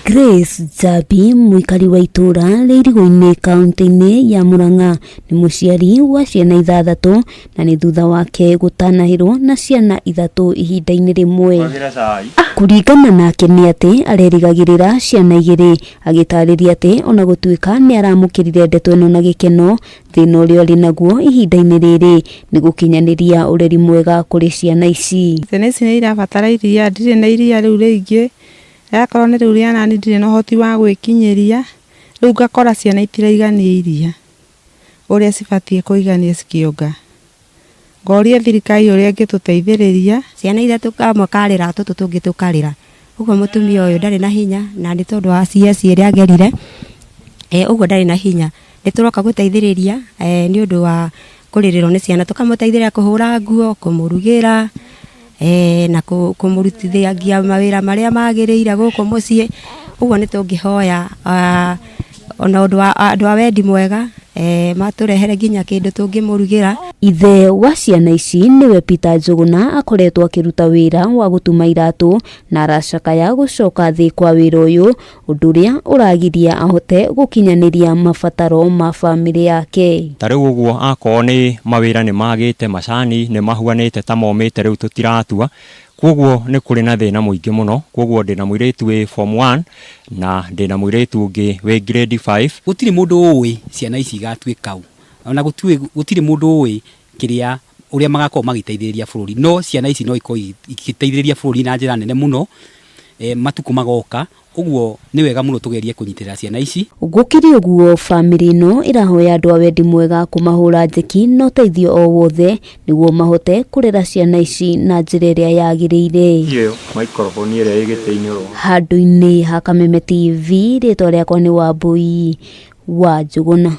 Grace Njabi, mũikari wa itũũra rĩa Irigũ-inĩ kaũntĩ-inĩ ya Murang'a, nĩ mũciari wa ciana ithathatũ na nĩ thutha wake gũtanahĩrwo na ciana ithatũ ihinda-inĩ rĩmwe. Kũringana nake nĩ atĩ arerĩgagĩrĩra ciana igĩrĩ, agĩtarĩria atĩ ona gũtuĩka nĩ aramũkĩrire ndeto ĩno na gĩkeno, thĩna ũrĩa ũrĩ naguo ihinda-inĩ rĩrĩ nĩ gũkinyanĩria ũreri mwega kũrĩ ciana ici. Ciana ici nĩ irabatara iria, ndirĩ na iria rĩu rĩingĩ, rĩakorwo nĩ rĩu rĩa nani ndirĩ na ũhoti wa gwĩkinyĩria, rĩu ngakora ciana itiraigania iria ũrĩa cibatiĩ kũigania cikĩonga. Ngoria thirikari ũrĩa ĩngĩtũteithĩrĩria. Ciana ithatũ kamwe karĩra tũtũ tũngĩ tũkarĩra. Ũguo mũtumia ũyũ ndarĩ na hinya na nĩ tondũ wa CS ĩrĩa agerire, ũguo ndarĩ na hinya. Nĩ tũroka gũteithĩrĩria nĩ ũndũ wa kũrĩrĩrwo nĩ ciana, tũkamũteithĩrĩria kũhũra nguo, kũmũrugĩra na kũmũrutithagia mawĩra marĩa magĩrĩire gũkũ mũciĩ. Ũguo nĩ tũngĩhoya ona ũndũ wa andũ a wendi mwega matũrehere nginya kĩndũ tũngĩmũrugĩra. Ithe wa ciana ici nĩwe Peter Njũgũna akoretwo akĩruta wĩra wa gũtuma iratũ na aracakaya gũcoka thĩ kwa wĩra ũyũ, ũndũ ũrĩa ũragiria ahote gũkinyanĩria mabataro ma bamĩrĩ yake. Ta rĩu ũguo akorwo nĩ mawĩra nĩ magĩte, macani nĩ mahuanĩte ta momĩte rĩu tũtiratua, koguo nĩ kũrĩ na thĩna mũingĩ mũno. Koguo ndĩna mũirĩtu wĩ form 1 na ndĩna mũirĩtu ũngĩ wĩ grade 5. Gũtirĩ mũndũ ũĩ ciana ici igatuĩka ũ, ona gũtirĩ mũndũ ũĩ kĩrĩa ũrĩa magakorwo magĩteithĩrĩria bũrũri, no ciana ici no ikorwo igĩteithĩrĩria bũrũri na njĩra nene mũno matukũ magoka. Ũguo nĩ wega mũno tũgerie kũnyitĩrĩra ciana ici. Gũkĩrĩ ũguo, bamĩrĩ ĩno ĩrahoya andũ a wendi mwega kũmahũra njeki na ũteithio o wothe nĩguo mahote kũrera ciana ici na njĩra ĩrĩa yagĩrĩire. Handũ-inĩ ha Kameme TV, rĩtwa rĩakwa nĩ Wambui wa Njũgũna.